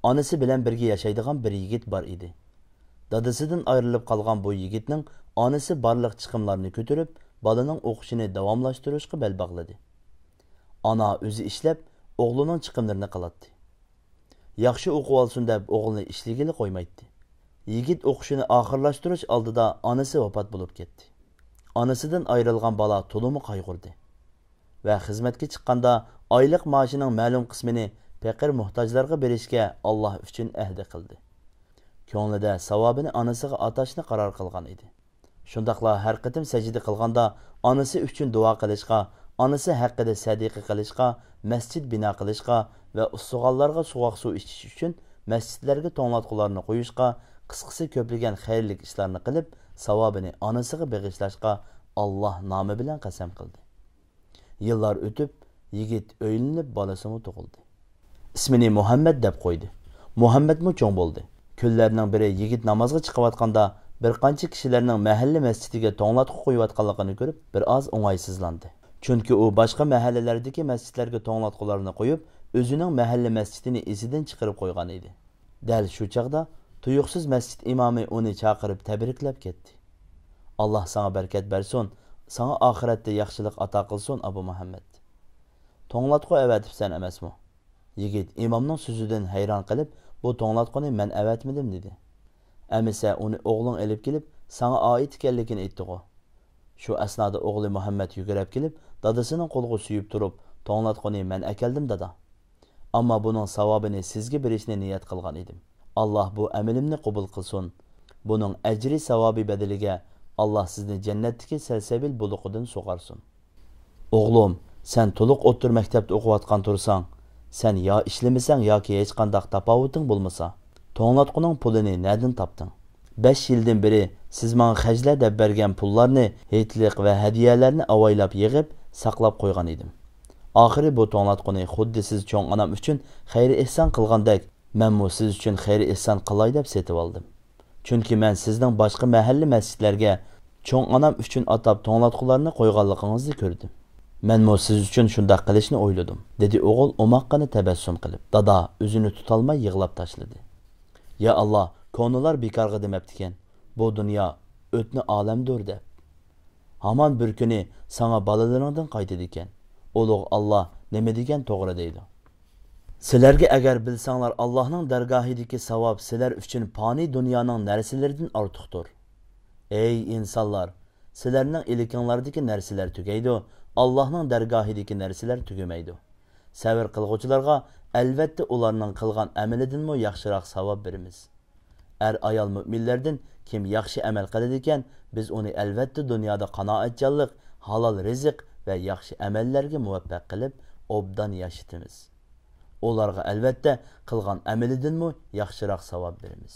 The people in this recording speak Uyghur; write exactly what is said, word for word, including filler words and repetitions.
ئانىسى بىلەن بىرگە ياشايدىغان بىر يىگىت بار ئىدى. دادىسىدىن ئايرىلىپ قالغان بۇ يىگىتنىڭ ئانىسى بارلىق چىقىملارنى كۆتۈرۈپ، بالىنىڭ ئوقۇشىنى داۋاملاشتۇرۇشقا بەل باغلىدى. ئانا ئۆزى ئىشلەپ، ئوغلىنىڭ چىقىملىرىنى قىلاتتى. ياخشى ئوقۇۋالسۇن دەپ ئوغلىنى ئىشلىگىلى قويمايتتى. يىگىت ئوقۇشىنى ئاخىرلاشتۇرۇش ئالدىدا ئانىسى ۋاپات بولۇپ كەتتى. ئانىسىدىن ئايرىلغان بالا تولىمۇ قايغۇردى ۋە خىزمەتكە چىققاندا ئايلىق مائاشىنىڭ مەلۇم قىسمىنى پېقىر موھتاجلارغا بېرىشكە ئاللاھ ئۈچۈن ئەھدى قىلدى. كۆڭلىدە ساۋابىنى ئانىسىغا ئاتاشنى قارار قىلغان ئىدى. شۇنداقلا ھەر قېتىم سەجدە قىلغاندا ئانىسى ئۈچۈن دۇئا قىلىشقا، ئانىسى ھەققىدە سەدىقە قىلىشقا، مەسچىت بىنا قىلىشقا ۋە ئۇسسۇغانلارغا سوغۇق سۇ ئىچىش ئۈچۈن مەسچىتلەرگە توڭلاتقۇلارنى قويۇشقا، قىسقىسى كۆپلىگەن خەيرلىك ئىشلارنى قىلىپ، ساۋابىنى ئانىسىغا بېغىشلاشقا ئاللاھ نامى بىلەن قەسەم قىلدى. يىللار ئۆتۈپ، يىگىت ئۆيلىنىپ، بالىسىمۇ تۇغۇلدى. ئىسمىنى مۇھەممەد دەپ قويدى. مۇھەممەدمۇ چوڭ بولدى. كۈنلەرنىڭ بىرى يىگىت نامازغا چىقىۋاتقاندا، بىر قانچە كىشىلەرنىڭ مەھەللە مەسچىتىگە توڭلاتقۇ قويۇۋاتقانلىقىنى كۆرۈپ، بىر ئاز ئوڭايسىزلاندى. چۈنكى ئۇ باشقا مەھەللىلەردىكى مەسچىتلەرگە توڭلاتقۇلارنى قويۇپ، ئۆزىنىڭ مەھەللە مەسچىتىنى ئىزىدىن چىقىرىپ قويغان ئىدى. دەل شۇ چاغدا تۇيۇقسىز مەسچىت ئىمامى ئۇنى چاقىرىپ تەبرىكلەپ كەتتى. «ئاللاھ ساڭا بەرىكەت بەرسۇن، ساڭا ئاخىرەتتە ياخشىلىق ئاتا قىلسۇن، ئابۇ مۇھەممەد. توڭلاتقۇ ئەۋەتىپسەن ئەمەسمۇ؟» يىگىت ئىمامنىڭ سۆزىدىن ھەيران قېلىپ، «بۇ توڭلاتقۇنى مەن ئەۋەتمىدىم» دېدى. «ئەمىسە ئۇنى ئوغلۇڭ ئېلىپ كېلىپ، ساڭا ئائىت ئىكەنلىكىنى ئېيتتىغۇ؟» شۇ ئەسنادا ئوغلى مۇھەممەد يۈگۈرۈپ كېلىپ، دادىسىنىڭ قولىغا سۆيۈپ تۇرۇپ، «توڭلاتقۇنى مەن ئەكەلدىم، دادا. ئەمما بۇنىڭ ساۋابىنى سىزگە بېرىشنى نىيەت قىلغان ئىدىم. ئاللاھ بۇ ئەمىلىمنى قوبۇل قىلسۇن. بۇنىڭ ئەجرى ساۋابى بەدىلىگە ئاللاھ سىزنى جەننەتتىكى سەلسەبىل بۇلىقىدىن سۇغارسۇن.» «ئوغلۇم، سەن تولۇق ئوتتۇرا مەكتەپتە ئوقۇۋاتقان تۇرساڭ، سەن يا ئىشلىمىسەڭ ياكى ھېچقانداق تاپاۋىتىڭ بولمىسا، توڭلاتقۇنىڭ پۇلىنى نەدىن تاپتىڭ؟ بەش يىلدىن بېرى سىز ماڭا خەجلە دەپ بەرگەن پۇللارنى، ھېيتلىق ۋە ھەدىيەلەرنى ئاۋايلاپ يىغىپ، ساقلاپ قويغان ئىدىم. ئاخىرى بۇ توڭلاتقۇنى خۇددى سىز چوڭ ئانام ئۈچۈن خەير-ئېھسان قىلغاندەك، مەنمۇ سىز ئۈچۈن خەير-ئېھسان قىلاي دەپ سېتىۋالدىم. چۈنكى مەن سىزنىڭ باشقا مەھەللە مەسچىتلەرگە چوڭ ئانام ئۈچۈن ئاتاپ توڭلاتقۇلارنى قويغانلىقىڭىزنى كۆردۈم. مەنمۇ سىز ئۈچۈن شۇنداق قىلىشنى ئويلىدىم»، دېدى ئوغۇل ئوماققىنا تەبەسسۇم قىلىپ. دادا ئۆزىنى تۇتالماي يىغلاپ تاشلىدى. «يا ئاللاھ، كونىلار بىكارغا دېمەپتىكەن، بۇ دۇنيا ئۆتنە ئالەمدۇر دەپ. ھامان بىر كۈنى ساڭا بالىلىرىڭدىن قايتىدىكەن. ئۇلۇغ ئاللاھ نېمە دېگەن توغرا دەيدۇ. سىلەرگە ئەگەر بىلسەڭلار، ئاللاھنىڭ دەرگاھىدىكى ساۋاب سىلەر ئۈچۈن پانىي دۇنيانىڭ نەرسىلىرىدىن ئارتۇقتۇر. ئەي ئىنسانلار! سىلەرنىڭ ئىلكىڭلاردىكى نەرسىلەر تۈگەيدۇ، ئاللاھنىڭ دەرگاھىدىكى نەرسىلەر تۈگىمەيدۇ. سەۋر قىلغۇچىلارغا ئەلۋەتتە ئۇلارنىڭ قىلغان ئەمىلىدىنمۇ ياخشىراق ساۋاب بېرىمىز. ئەر-ئايال مۆمىنلەردىن كىم ياخشى ئەمەل قىلىدىكەن، بىز ئۇنى ئەلۋەتتە دۇنيادا قانائەتچانلىق، ھالال رىزىق ۋە ياخشى ئەمەللەرگە مۇۋەپپەق قىلىپ، ئوبدان ياشىتىمىز. ئۇلارغا ئەلۋەتتە قىلغان ئەمىلىدىنمۇ ياخشىراق ساۋاب بېرىمىز.